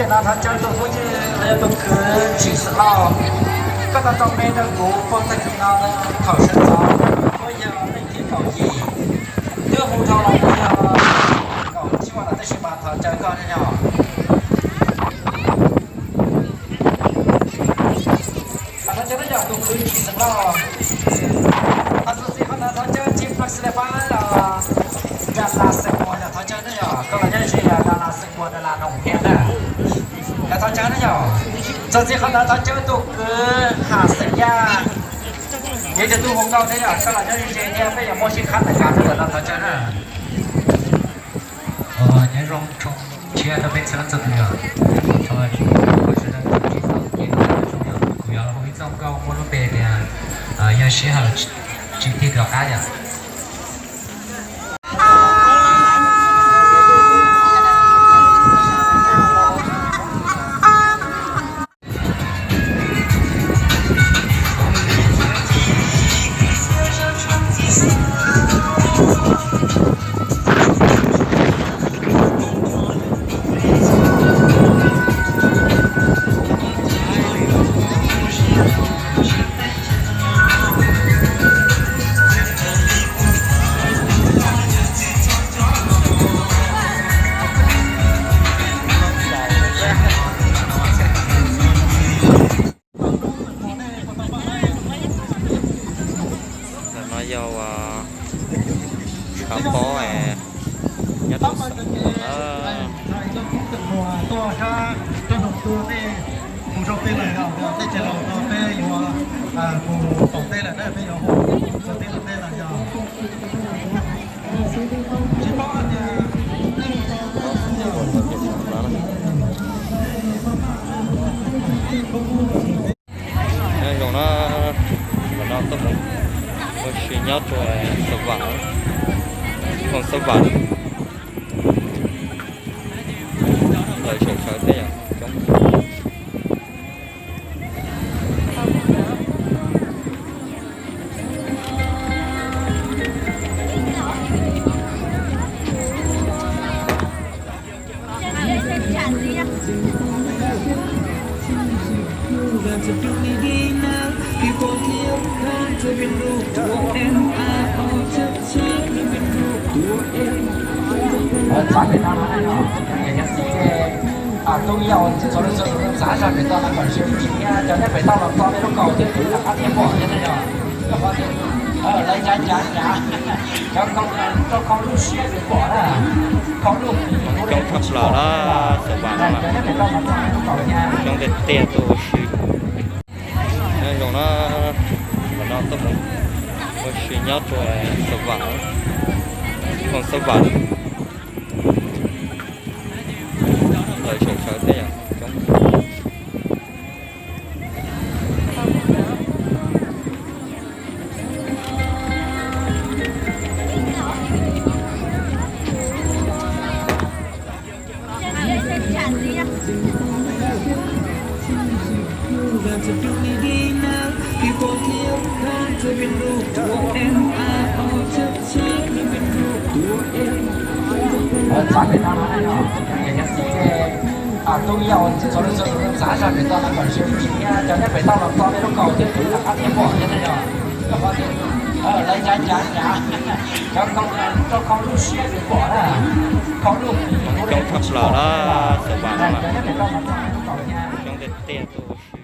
No thov caw tus phooj ywg los yog tus kwv Tsim Xeem Lauj, koj tau tau npe rau kuv pog tag kis no thaum sawv ntxov, kuv yog leej thib kaum yim, twb hu dhau los kuv yog kaum cuaj los tab sis mas thov caw koj na yog. Thov caw na yog tus kwv Tsim Xeem Lauj. Txuas ntxiv qhov ntawd thov caw Tsim Xeem Lauj los Dab Las Xeem Muas yog thov caw na yog, koj los nyob ze Dab Las Xeem Muas Dab Las Noom Phiaj na. Yog thov caw na yog. Txuas ntxiv qhov ntawd thov caw tus kwv Ham Xeem Yaj, yog tus hu nkauj thiab yog koj los nyob ze thiab peb yuav muab sib qhab tawm kas rau ntawm no thov caw na. Nyob zoo tshiab rau peb txhua leej txhua tus yog, kuv yog hu ib txoj nkauj muaj lub npe tias yog sij hawm tsis tig rov qab yom. Ntawm no yog tshav pob nyob rau xeev Tuam na. Mus rau peb lawm, tej ces los no peb yuav mus tom teb lawm na, peb yuav mus rau teb tom teb lawm yog. Nyob zoo na, no tuaj mus ua si nyob rau Xav Vam, khoom Xav Vam, lawv sawv sawv tej coob. Txav pem no no, yog tub yau txhua leej txhua tus xav zaj pem toj no kom zoo thiab, cov nyob pem toj los txog nej lub kaus thiab, rov qab thiaj pom thiab na yog. Lawv ncav ncav ncav, cov khau rau khau lub siab pom na, khau lub, coob tshaj plaws na, Xav Vam no. Cov nyob pem toj los txog nej lub kaus thiab, coob tiag tiag tuaj ua si. Nyob zoo na, no tuaj mus ua si nyob rau Xav Vam, khoom Xav Vam, lawv sawv sawv tej coob. Txav pem no no, yog tub yau txhua leej txhua tus xav zaj pem toj no kom zoo thiab, cov nyob pem toj los txog nej lub kaus thiab, rov qab thiaj pom thiab na yog. Lawv ncav ncav ncav, cov khau rau khau lub siab pom na, khau lub, coob tshaj plaws na, Xav Vam no. Cov nyob pem toj los txog nej lub kaus thiab, coob tiag tiag tuaj ua si.